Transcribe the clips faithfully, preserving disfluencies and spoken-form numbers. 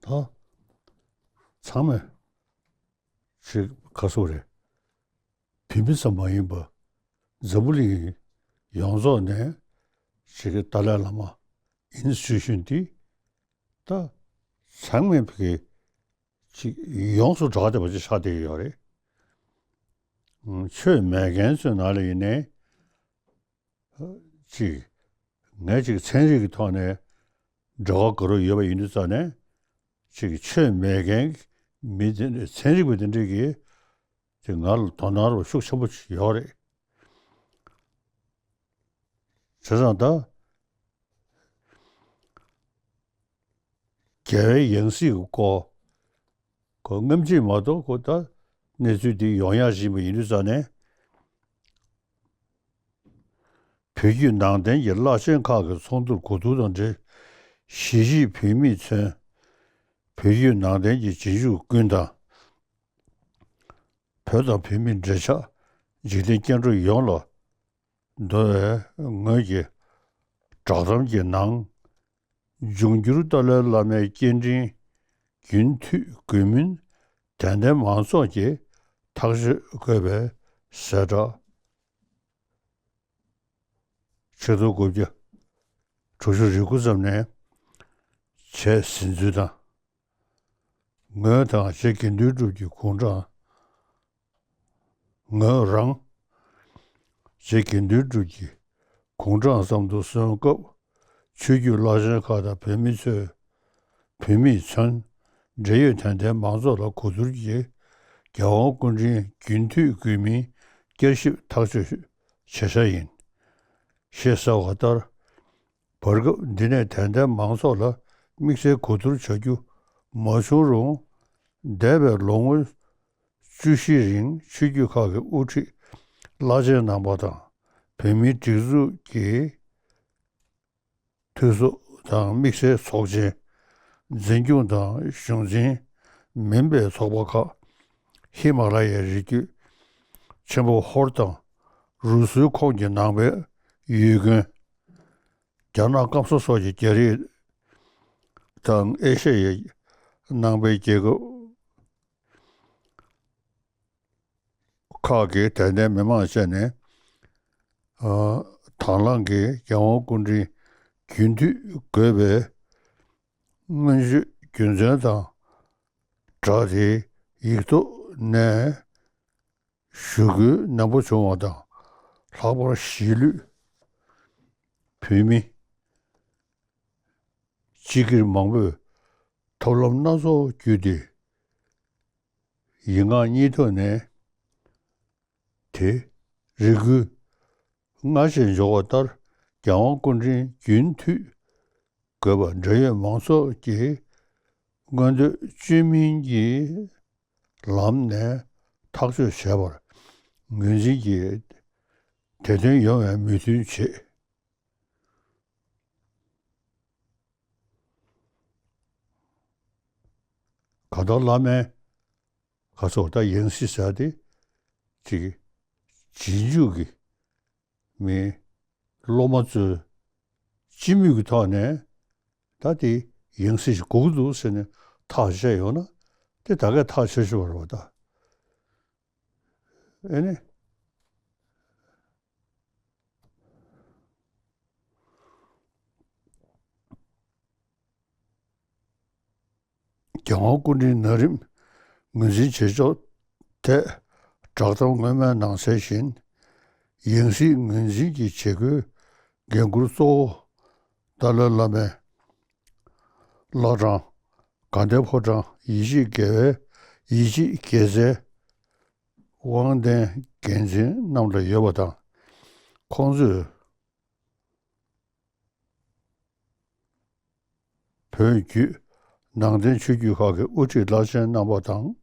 ད་ཚང་མས་ཅིག་ག་སོ་རེད། བོད་མི་ཙམ་མ་ཡིན་པ་འཛམ་བུ་གླིང་ཡོངས་རྫོགས་ནས་ཅིག་ཏཱ་ལའི་བླ་མ་ཨིན་སི་ཊི་ཊུ་ཤན་འདི་ད་ཚང་མས་ཕ་གི་ཅིག་ཡོངས་སུ་གྲགས་བསྡད་པ་ཅིག་ཆགས་བསྡད་ཡོད་རེད། ཆོས་མེད་མཁན་ཚོའི་ནང་ལ་ཡིན་ནའི་ཅིག་ངས་ཅིག་ཚན་རིག་གི་ཐོག་ནས་འབྲེལ་བ་དགའ་རབ་ཡོད་པ་ཡིན་དུས་ཙང་ནས་ཅིག་ཆོས་མེད་མཁན་མི་དེ་འདྲ་ཚན་རིག་པ་དེ་འདྲས་ཀྱིས་ཅིག་ང་ལ་དོ་སྣང་རོགས་ཤུགས་ཆེན་པོ་ཡོད་རེད། བྱས་ཙང་ད་རྒྱལ་བའི་ཡང་སྲིད་ཀྱི་སྐོར་ཁོ་སྔ་ཕྱི་མ་གཏོགས་ཁོ་ད་གནས་ཚུལ་འདི་ཡོང་ཡག་བཞིན་པ་ཡིན་དུས་ཙང་ནས། བོད་བརྒྱུད་ནང་བསྟན་གྱི་བླ་ཆེན་ཁག་གི་ཚོགས་འདུར་གོ་བསྡུར་དང་འབྲེལ། གཞིས་བྱེས་བོད་མིས་མཚོན། བོད་བརྒྱུད་ནང་བསྟན་གྱི་རྗེས་འཇུག་ཀུན་དང་། བོད་དང་བོད་མིའི་འབྲེལ་ཆགས་འཇིག་རྟེན་སྐྱེ་འགྲོ་ཡོངས་ལ་འདོ་བའི་ངོས་ཀྱི་བསྒྲགས་གཏམ་གྱི་ནང་། འབྱུང་འགྱུར་ཏཱ་ལའི་བླ་མའི་སྐྱེ་ཕྲེང་རྒྱུན་མཐུད་དགོས་མིན་དད་ལྡན་མང་ཚོགས་ཀྱིས་ཐག་གཅོད་དགོས་པའི་གསལ་བསྒྲགས། ཆིག་སྟོང་དགུ་བརྒྱ་དྲུག་ཅུ་རེ་དགུ་ཙམ་ནས་བྱས་ཟིན་ཚུལ་དང་། ངོས་དང་རྗེ་དགེ་འདུན་གྲུབ་ཀྱི་དགུང་གྲངས། ངོས་རང་རྗེ་དགེ་འདུན་གྲུབ་ཀྱི་དགུང་གྲངས་ཙམ་དུ་སོན་སྐབས། ཆོས་བརྒྱུད་བླ་ཆེན་ཁག་དང་བོད་མི་ཚོས། བོད་མིས་མཚོན། འབྲེལ་ཡོད་དད་ལྡན་མང་ཚོགས་ལ་གོ་བསྡུར་གྱིས། རྒྱལ་དབང་སྐུ་ཕྲེང་རྒྱུན་མཐུད་དགོས་མིན་བསྐྱར་ཞིབ་ཐག་གཅོད་བྱེད་འཆར་ཡིན། ཞེས་གསལ་བ་ལྟར། བར་སྐབས་འདི་ནས་དད་ལྡན་མང་ཚོགས་ལ་དམིགས་བསལ་གོ་བསྡུར་བྱ་རྒྱུ་མ་བྱུང་རུང་། འདས་པའི་ལོ་ངོ་བཅུ་བཞིའི་རིང་ཆོས་བརྒྱུད་ཁག་གི་དབུ་ཁྲིད་བླ་ཆེན་རྣམ་པ་དང་། བོད་མིའི་སྒྲིག་འཛུགས་ཀྱི་འཐུས་ཚོགས་དང་དམིགས་བསལ་ཚོགས་ཆེན། འཛིན་སྐྱོང་དང་གཞུང་འཛིན་མིན་པའི་ཚོགས་པ་ཁག་ཧི་མ་ལ་ཡའི་རི་རྒྱུད་ཆེན་པོ་ཧོར་དང་། རུ་སུའི་ཁོངས་ཀྱི་ནང་པའི་ཡུལ་དགོན། རྒྱ་ནག་སྐམ་ས་སོགས་ཀྱི་རྒྱ་རིགས་དང་ཨེ་ཤ་ཡའི་ནང་པའི་རྒྱལ་ཁབ་ཁག་གི་དད་ལྡན་མི་མང་བཅས་ནས། ཨ། དང་བླངས་ཀྱིས་རྒྱལ་དབང་སྐུ་ཕྲེང་རྒྱུན་མཐུད་དགོས་པའི་སྔོན་བརྗོད་རྒྱུ་མཚན་དང་སྦྲགས་ཏེ་ཡིག་ཐོག་ནས་ཞུ་སྐུལ་ནན་པོ་བྱུང་བ་དང་། ལྷག་པར་གཞིས་ལུས་བོད་མི་སྤྱི་སྒེར་མང་པོས་ཐབས་ལམ་སྣ་ཚོགས་བརྒྱུད་དེ། ཡིག་ངག་གཉིས་ཐོག་ནས་དེ་རེ་སྐུལ་སྔར་བཞིན་འབྱོར་བ་ལྟར། རྒྱལ་དབང་སྐུ་ཕྲེང་རྒྱུན་མཐུད་དགོས་པ་འབྲེལ་ཡོད་མང་ཚོགས་ཀྱི་མངོན་འདོད་བཅོས་མིན་གྱི་ལམ་ནས་ཐག་གཅོད་བྱས་པར་ངོས་འཛིན་གྱིས་དེ་དོན་ཡོང་བའི་མོས་མཐུན་བྱེད། གང་ལྟར་བླ་མའི་ག་ཚོད་ད་ཡང་སྲིད་ཟེར་ཏེ་ཅིག་རྗེས་འཇུག་གི་མི་སློབ་མ་ཚོས་སྤྱི་མོས་ཀྱི་ཐོག་ནས་ད་དེ་ཡང་སྲིད་ཞིག་དགོས་ཀྱི་འདུག་ཟེར་ནས་ཐག་བཅད་ཡོང་ན་དེ་ད་གས་ཐག་ཆོད་ཆོད་རེད་པ་ད། ཨེ་ནི། རྒྱལ་དབང་སྐུ་ཕྲེང་ན་རིམ་ངོས་འཛིན་བྱེད་ཕྱོགས་ཐད་བསྒྲགས་གཏམ་སྔོན་མའི་ནང་གསལ་བཞིན། ཡང་སྲིད་ངོས་འཛིན་གྱི་བྱེད་སྒོའི་འགན་འཁུར་གཙོ་བོ་ཏཱ་ལའི་བླ་མའི་བླ་བྲང་དགའ་ལྡན་ཕོ་བྲང་ཡིད་ཆེས་དགེ་བའི་ཡིད་ཆེས་དགེ་རྩའི་དབང་ལྡན་འགན་འཛིན་རྣམས་ལ་ཡོད་པ་དང་། ཁོང་ཚོས་བོད་བརྒྱུད་ནང་བསྟན་ཆོས་བརྒྱུད་ཁག་གི་དབུ་ཁྲིད་བླ་ཆེན་རྣམ་པ་དང་།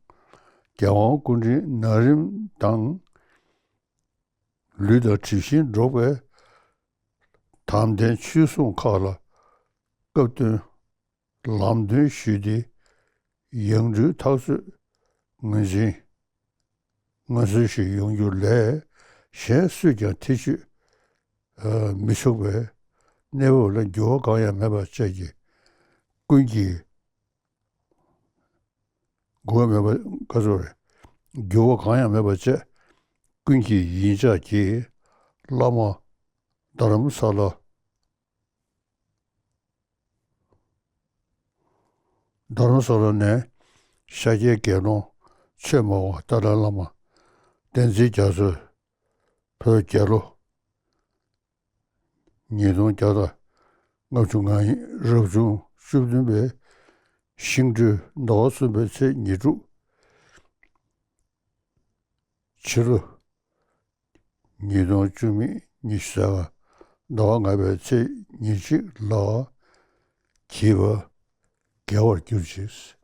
རྒྱལ་དབང་སྐུ་ཕྲེང་ན་རིམ་དང་། ལུས་དང་གྲིབ་བཞིན་འགྲོགས་པའི་དམ་ལྡན་ཆོས་སྲུང་ཁག་ལ་སྐབས་བསྟུན་ལམ་སྟོན་ཞུས་ཏེ། ཡང་སྤྲུལ་ཐག་གཅོད་ངོས་འཛིན་མངོན་གསལ་ཞིག་ཡོང་རྒྱུ་ལས། གཞན་སུས་ཀྱང་ཐེ་བྱུས་མི་ཆོག་པའི་གནས་བབ་ལ་འགྱུར་བ་གང་ཡང་མེད་པ་བཅས་ཀྱི་ཀུན་གྱིས་ འགྱུར་བ་མེད་པ་ག་ཚོད་རེད། འགྱུར་བ་གང་ཡང་མེད་པར་བྱས། ཀུན་གྱི་ཡིད་འཇགས་ཀྱིས། བླ་མ་རྡ་རམ་ས་ལ། རྡ་རམ་ས་ལ་ནས་ཤཱཀྱའི་དགེ་སློང་ཆོས་སྨྲ་བ་ཏཱ་ལའི་བླ་མ་བསྟན་འཛིན་རྒྱ་མཚོས་བོད་རྒྱལ་ལོ་ཉིས་སྟོང་བརྒྱ་དང་ལྔ་བཅུ་ང་གཉིས། རབ་བྱུང་བཅུ་བདུན་པའི་ཤིང་སྦྲུལ་ཟླ་བ་གསུམ་པའི་ཚེས་ཉེར་དྲུག་ཕྱི་ལོ་ཉིས་སྟོང་བཅུ་མེད་ཉི་ཤུ་རྩ་ལྔ་ཟླ་བ་ལྔ་པའི་ཚེས་ཉེར་གཅིག་ལ་བགྱིས་པ་དགེ་བར་གྱུར་ཅིག།